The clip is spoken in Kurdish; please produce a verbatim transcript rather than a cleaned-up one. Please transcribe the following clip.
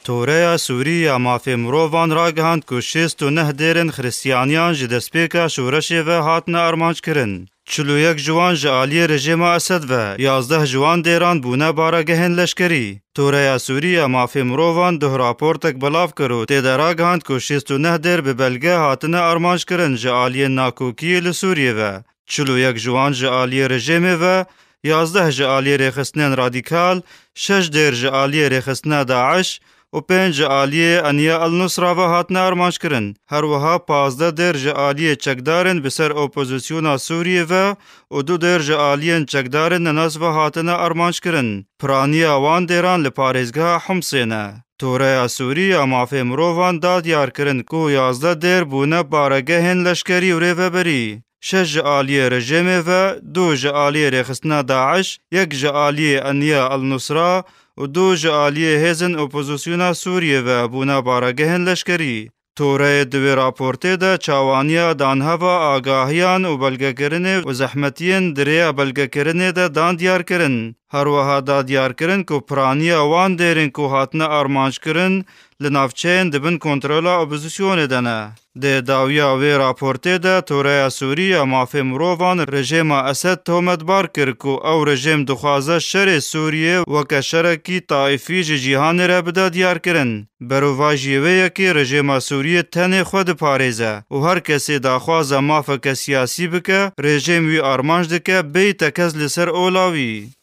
Toreya Sûrî ya Mafê Mirovan ragihand ku şêst û neh dêrên Xiristiyaniyan ji destpêka şoreşê ve hatine armanckirin. Çil û yek ji wan ji aliyê rejêma Esed ve, yazdeh ji wan dêran bûne baregehên leşkerî. Toreya Sûrî ya Mafê Mirovan duh raportek belav kir û tê de ragihand ku şêst û neh dêr bi belge hatine armanckirin ji aliyên nakokiyê li Sûriyê ve. Çil û yek ji wan ji aliyê rejêmê ve, yazdeh ji aliyê rêxistinên radîkal, şeş dêr ji aliyê rêxistina DAIŞ û pênc ji aliyê Eniya El Nusra ve hatine armanckirin. Her wiha pazdeh dêr ji aliyê çekdarên bi ser opozisyona Sûriyê ve û du dêr ji aliyên çekdarên nenas ve hatine armanckirin. Piraniya wan dêran li parêzgeha Humsê ne. Toreya Sûrî ya Mafê Mirovan da diyarkirin ku yazdeh dêr bûne baregehên leşkerî û rêveberî. Şeş ji aliyê rejêmê ve, du ji aliyê rêxistina DAIŞ, yek ji aliyê Eniya El Nusra û du ji aliyê hêzên opozisyona Sûriyê ve bûne baregehên leşkerî. Toreyê di wê raportê de çawaniya danheva agahiyan û belgekirinê û zehmetiyên di rêya belgekirinê de dan diyarkirin. Her wiha da diyarkirin ku piraniya wan dêrên ku hatine armanckirin li navçeyên di bin kontrola opozisyonê de ne. Di dawiya wê raportê de Toreya Sûrî ya Mafê Mirovan rejêma Esed tometbar kir ku ew rejêm dixwaze şerê Sûriyê weke şerekî taîfî ji cîhanê re bide diyarkirin. Berovajiyê wê yekê rejêma Sûriyê tenê xwe diparêze û her kesê daxwaza mafeke siyasî bike, rejêm wî armanc dike bêyî tekez li ser ola wî.